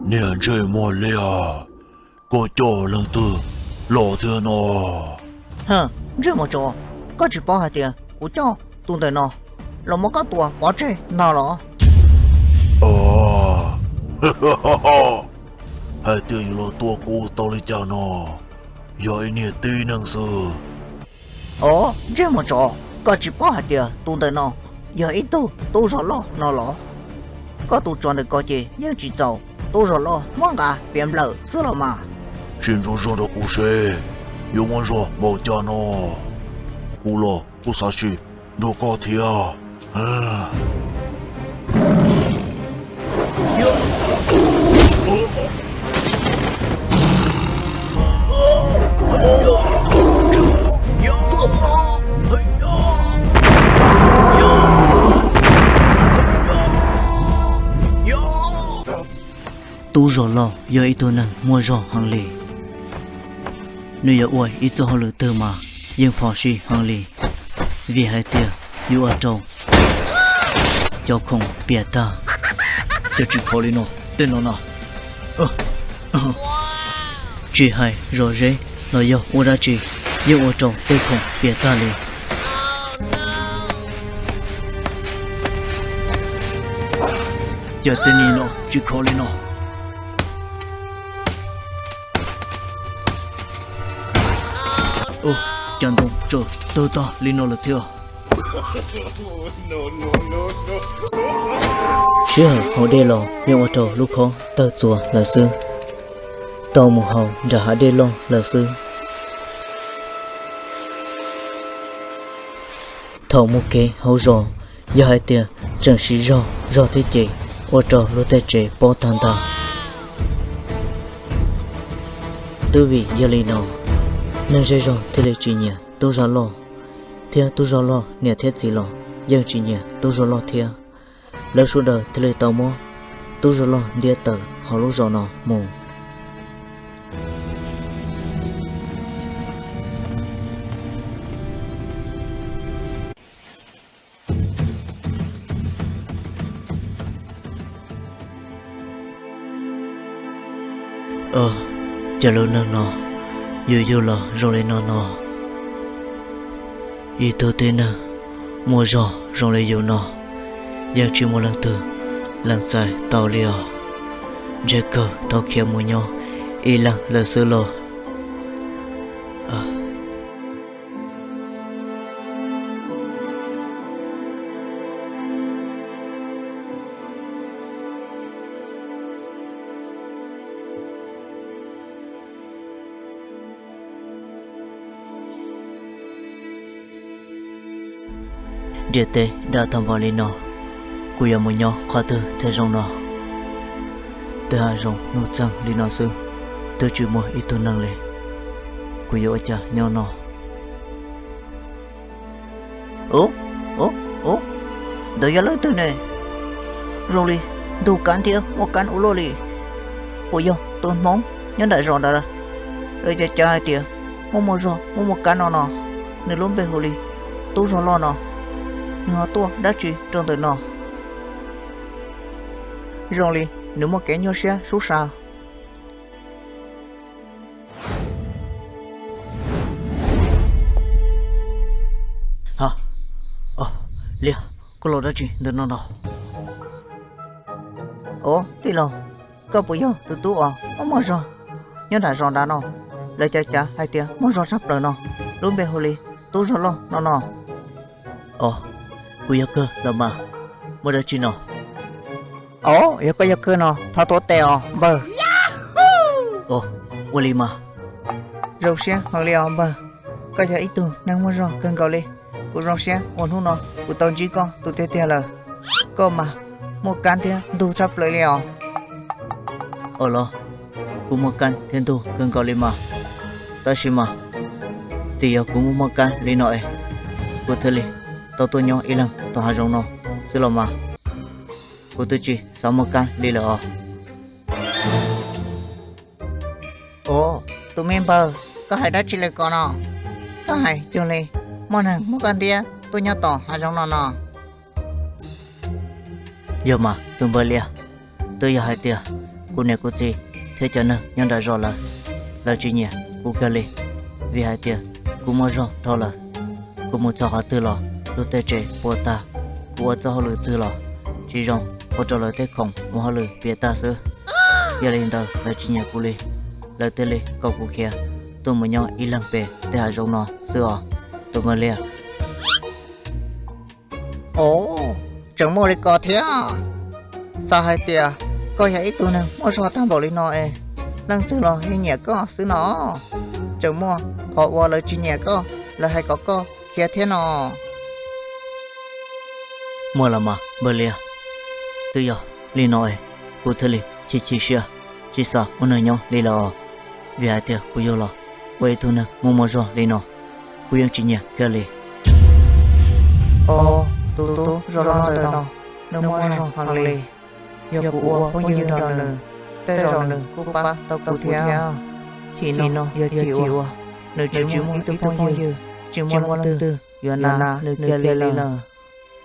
Niag ntsej muag liab, koj coj leej twg los thiab no? Ntsej muag tsov, koj tsis paub hais tias kuv coj tus ntawm no los muab koj tua pov tseg no los? Hais tias yuav los tua kuv tau li cas no? Yog ib niag tib neeg xwb. Os, ntsej muag tsov, koj tsis paub hais tias tus ntawm no yog ib tug tub zog loj no los? Koj tus tsov ntawm ko ces yeej tsis txaus, tub zog loj muab nqa piav nplawm xwb los mas. Sim ntsoov zog rau kuv seb yuav muaj zog npaum cas no, kuv los kuj xav sim nrog koj thiab. Tub zog loj yog ib tug neeg muaj zog heev li. Nws yuav ua ib txoj hauj lwm twg mas yeej phom sij heev li, vim hais tias yuav ua rau cov khoom piam tag. Cas tsis khov li no, tej no na. Tsis hais zom zeb los yog ua dab tsi, yeej ua rau tej khoom piam tag li. Cas tej ni no tsis khov li no. Cas ntoo txawm tawg tag li no lawm thiab. Sij hawm haus dej los yeej ua rau lub khob tawg txuas lawm xwb, tau mus haus nram hav dej loj lawm xwb. Thaum mus kev hauv zos, yog hais tias tseem siv zog zog thiab ces ua rau luag tej tsev pob tag ntag. Twb vim yog li no, neeg zej zog thiaj li tsis nyiam tub zog loj, thiab tub zog loj niam thiab txiv los yeej tsis nyiam tub zog loj thiab. Lawv sawv daws thiaj li tau muab tub zog loj ntiab tawm hauv lub zos no mus. Cas lub neej no yus yug los zoo li no no, ib tug tib neeg muaj zog zoo li yus no yeej tsis muaj leej twg lees txais tau li os. Ntshe kawg tau khiav mus nyob ib leeg lawm xwb lauj. Ntiaj teb dam tag npaum li no, kuv yuav mus nyob qhov twg thiaj zoo no? Twb hav zoov nuj txeeg li no xwb, twb tsis muaj ib tug neeg li, kuv yuav ua cas nyob no? Ub, ub, ub, ntawd yog leej twg ne? Zoo li ntug kab thiab muaj kab ua luaj li. Puas yog tus hmoob nyob nram zos ntawd? Lawv cav cav hais tias muaj muaj zog muaj muaj kab no no. Nws lub npe hu li Tub Zog Loj no. Nws ho tuaj dab tsi rau ntawm no? Zoo li nws muaj kev nyuaj siab sub sa. Ha, Liab, koj los dab tsi ntawm no no? Ov, tij laug, koj puas yog tus tub uas muaj muaj zog nyob nram zos nrad no? Lawv cav cav hais tias muaj zog tshaj plaws no, lub npe hu li Tub Zog Loj no no. Ov, kuv yog kawg los mas, muaj dab tsi no? Ov, yog koj yog kawg no thov tuav tes os npawg. Ov, ua li mas. Zoo siab heev li os npawg, koj yog ib tug neeg muaj zog kawg nkaus li. Kuv zoo siab uas hnub no kuv tau ntsib koj tus tiag tiag lawm. Koj mas muaj kab thiab ntug tshaj plaws li os. Ov los, kuv muaj kab thiab ntug kawg nkaus li mas, tab sis mas twb yog kuv muaj muaj kab li no es kuv thiaj li tau tuaj nyob ib leeg tom hav zoov no xwb los mas. Kuv twb tsis xav muaj kab li lawm os. Ov, tus me npawg, koj hais dab tsi li ko no? Koj hais cuag li muaj neeg muab koj ntiab tuaj nyob tom hav zoov no no. Yog mas tus npawg Liab, twb yog hais tias kuv niam kuv txiv thiab cov neeg nyob nram zos lawv, lawv tsis nyiam kuv kawg li, vim hais tias kuv muaj zog dhau lawm. Kuv mus txog qhov twg los lub teb tsev puas tag, kuv ua txoj hauj lwm twg los tsis zoo, ua rau lawv tej khoom ua hauj lwm piam tag xwb. Yog li ntawd lawv tsis nyiam kuv li, lawv thiaj li kom kuv khiav tuaj mus nyob ib leeg pem tej hav zoov no xwb os, tus Npawg Liab. Ov, tseem muaj li ko thiab. Xav hais tias koj yog ib tug neeg muaj zog tag npaum li no es leej twg los yeej nyiam koj xwb no. Tseem muaj qhov uas lawv tsis nyiam koj, lawv hais kom koj khiav thiab no. Muaj los mas Npawg Liab, twb yog li no es kuv thiaj li chim chim siab, tsis xav ua neeg nyob li lawm os. Vim hais tias kuv yug los ua ib tug neeg muaj muaj zog li no, kuv yeej tsis nyiam kiag li. Ov, tus tub zos loj ntawm no, nws muaj zog heev li. Yog kuv ua phooj ywg nrog nws, tej zaum nws kuj pab tau kuv thiab. Chim no yog chim uas nws tsis muaj ib tug phooj ywg, tsis muaj leej twg yuav nas nws kiag li lawm.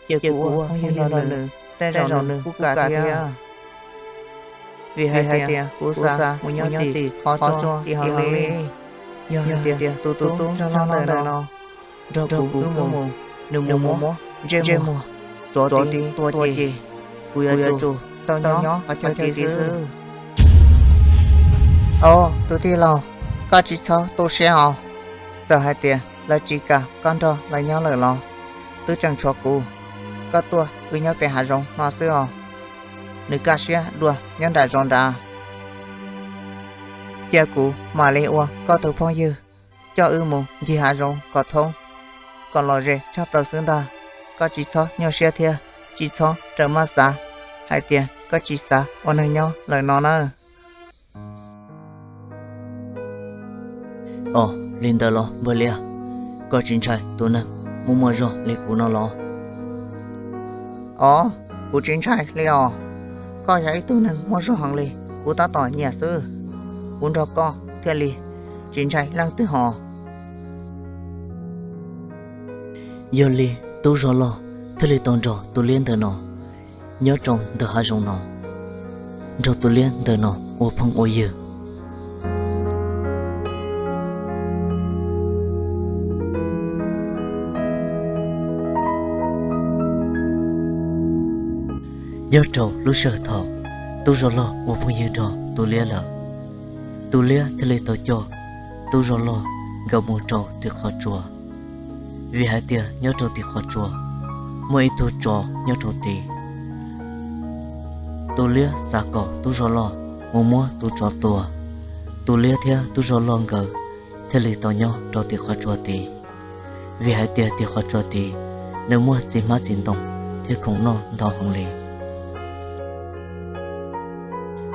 Cia kuv ua phooj ywg nrog nws, tej zaum nws kuj kam thiab. Vim hais tias kuv xav mus nyob tim qhov tsua kim heev li. Yog hais tias tus tub zog loj ntawm no nrog kuv wb mus, nws mus muab ntsej muag tsov tiv tua ces kuv yuav tsum tau nyob qhov chaw tid xwb. Au, tus tij laug, koj tsis txhob tu siab os. Txawm hais tias lawv tsis kam koj nrog lawv nyob lawm los twb tseem tshuav kuv. Koj tuaj wb nyob pem hav zoov no xwb os. Nws kaj siab dua nyob nram zos nrad. Cia kuv mam li ua koj tus phooj ywg, coj wb mus ncig hav zoov kom thoob, kom lom zem tshaj plaws xwb ntag. Koj tsis txhob nyuaj siab thiab tsis txhob rawm maj xav hais tias koj tsis xav ua neeg nyob lawm no na. Os, li ntawd los Npawg Liab, koj tsis ntshai tus neeg muaj muaj zog li kuv no los? Os, kuv tsis ntshai li os. Koj yog ib tug neeg muaj zog heev li, kuv tab tom nyiam xwb. Kuv nrog koj thiaj li tsis ntshai leej twg hos. Yog li tub zog loj thiaj li tau nrog tus liab ntawm no nyob rau ntawm hav zoov no, nrog tus liab ntawm no ua phooj ua ywg. Nyob rau lub sij hawm thaum tub zog loj ua phooj ywg nrog tus liab lawm, tus liab thiaj li tau coj tub zog loj nkawd mus rau tim qhov tsua, vim hais tias nyob rau tim qhov tsua muaj ib tug tsov nyob rau tid. Tus liab xav kom tub zog loj mus muab tus tsov tua, tus liab thiab tub zog loj nkawd thiaj li tau nyob rau tim qhov tsua tid, vim hais tias tim qhov tsua tid nws muaj txiv hmab txiv ntoo thiab khoom noj ntau heev li.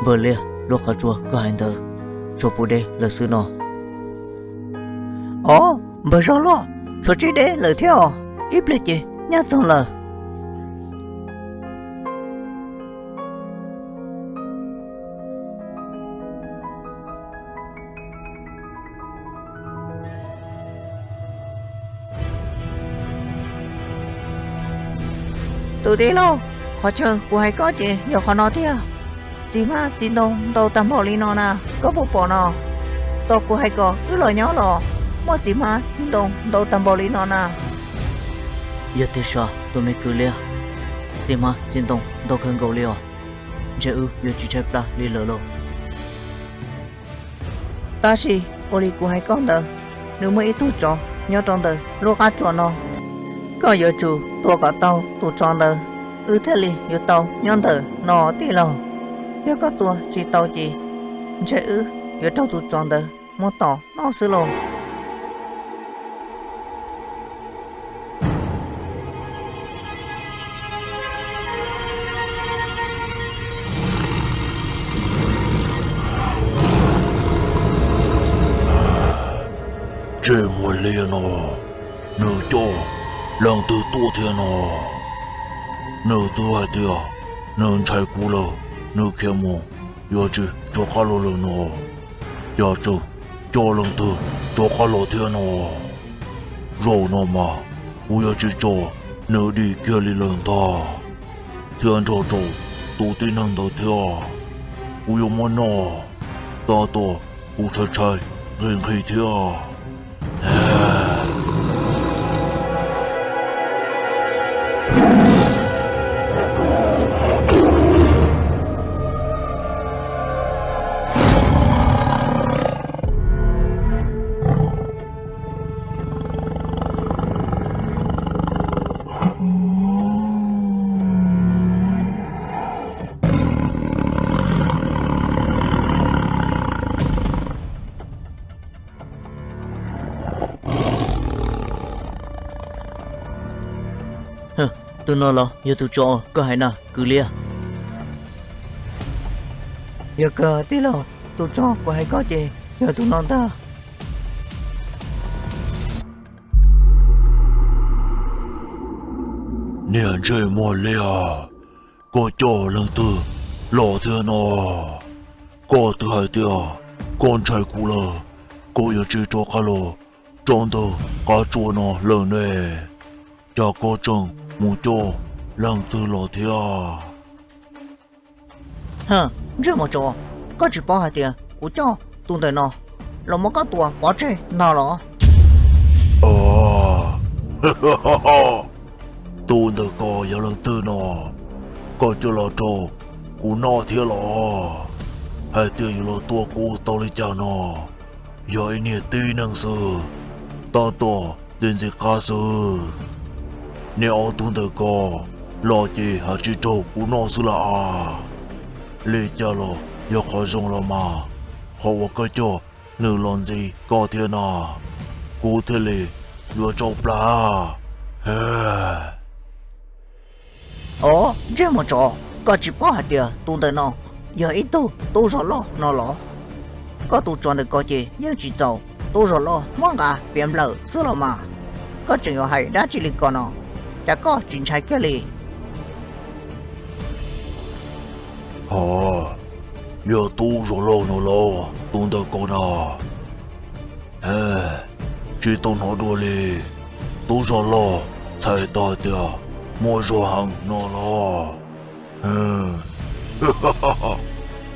Npawg Liab, lub qhov tsua koj hais ntawd tshuav puv deb lawm xwb no. Os, npawg zog loj, tshuav tsib deb lawm thiab os, ib pliag ces nyaj txog lawm. Tus tij laug, qhov chaw kuv hais koj ces yog qhov no tiag. Txiv hmab txiv ntoo ntau tag npaum li no na, koj puas pom no? Tos kuv hais kom wb los nyob los muaj txiv hmab txiv ntoo ntau tag npaum li no na. Yog tiag sav tus me kwv Liab, txiv hmab txiv ntoo ntau kawg nkaus li os, ntshe wb yuav tsis tshaib plab li lawm lauj. Tab sis ua li kuv hais koj ntawd, nws muaj ib tug tsov nyob rau ntawm lub qab tsuas no. Koj yuav tsum tua kom tau tus tsov ntawd, wb thiaj li yuav tau nyob ntawm no tij laug. Yog koj tua tsis tau ces ntshe wb yuav raug tus tsov ntawd muab tom noj xwb lauj. Ntsej muag liab no, nws coj leej twg tuaj thiab no? Nws twb hais tias nws ntshai kuv lawm, nws khiav mus yuav tsis rov qab los lawm no. Cas tseem coj leej twg rov qab los thiab no? Zaum no mas kuv yuav tsis tso nws dim kiag li lawm ntag, thiab nrog rau tus tib neeg ntawd thiab. kuv yuav muab noj. Tab tom kuv ntshai ntshai nqhis nqhis thiab. Tus no los yog tus tsov koj hais na kwv liab? Yog kawg tij laug, tus tsov kuv hais koj ces yog tus no ntag. Niag ntsej muag liab, koj coj leej twg los thiab no? Koj twb hais tias koj ntshai kuv lawm, koj yuav tsis rov qab los tso ntawm qab tsua no lawm ne. Cas koj tseem mus coj leej twg los thiab? Ntsej muag tsov, koj tsis paub hais tias kuv coj tus ntawm no los muab koj tua pov tseg no los? Tus ntawm ko yog leej twg no? Koj coj los rau kuv noj thiab los? Hais tias yuav los tua kuv tau li cas no? Yog ib niag tib neeg xwb, tab tom ntxim ntxim qab xwb. Niag ob tug ntawm ko los ces hais tsis raug kuv noj xwb las as. Li cas los yog qhov zoo los mas, qhov uas koj coj nws los ntxiv koj thiab na, kuv thiaj li yuav tsau plab. Os, ntsej muag tsov, koj tsis paub hais tias tus ntawm no yog ib tug tub zog loj no los? Koj tus tsov ntawm ko ces yeej tsis txaus tub zog loj muab nqa piav nplawm xwb los mas. Koj tseem yuav hais dab tsi li ko no? Cas koj tsis ntshai kiag li? Hos, yog tub zog loj no los tus ntawm ko na? Tsis tau hnov dua li. Tub zog loj txhais tau hais tias muaj zog heev no los?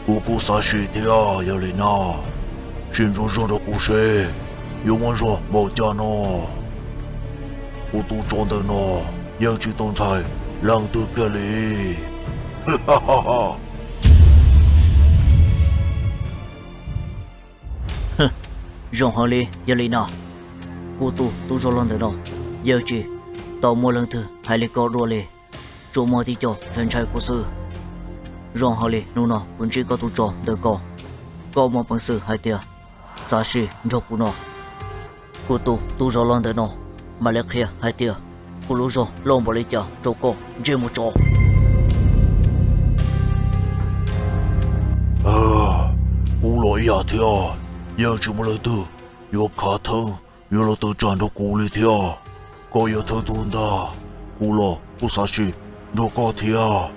Kuv kuj xav sim thiab, yog li no, sim ntsoov zog rau kuv seb yuav muaj zog npaum cas no. Kuv tus tsov ntawm no yeej tsis tau ntshai leej twg kiag li. Zoo heev li, yog li no, kuv tus tub zog loj ntawm no yeej tsis tau muaj leej twg hais li ko dua li, tsuas muaj tib co ntshai ntshai kuv xwb. Zoo heev li, hnub no kuv ntsib koj tus tsov ntawm ko, koj muaj peev xwm hais tias xav sim nrog kuv no. Kuv tus tub zog loj ntawm no mam li qhia hais tias kuv lub zog loj npaum li cas rau koj, ntsej muag tsov. Kuv los ib yam thiab, yeej tsis muaj leej twg yuav khav theeb yuav los tawm tsam nrog kuv li thiab. Koj yog thawj tug ntag, kuv los kuj xav sim nrog koj thiab.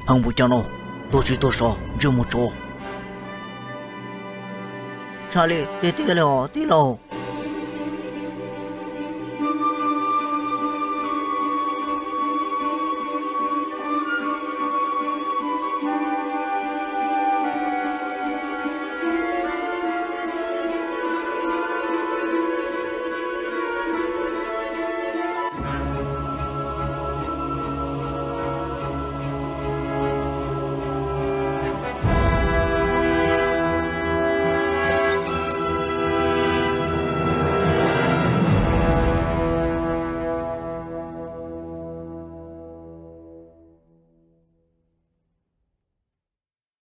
Heev npaum cas no, tuag tsis tuag sav, ntsej muag tsov. Tshaj li tiag tiag li os tij laug.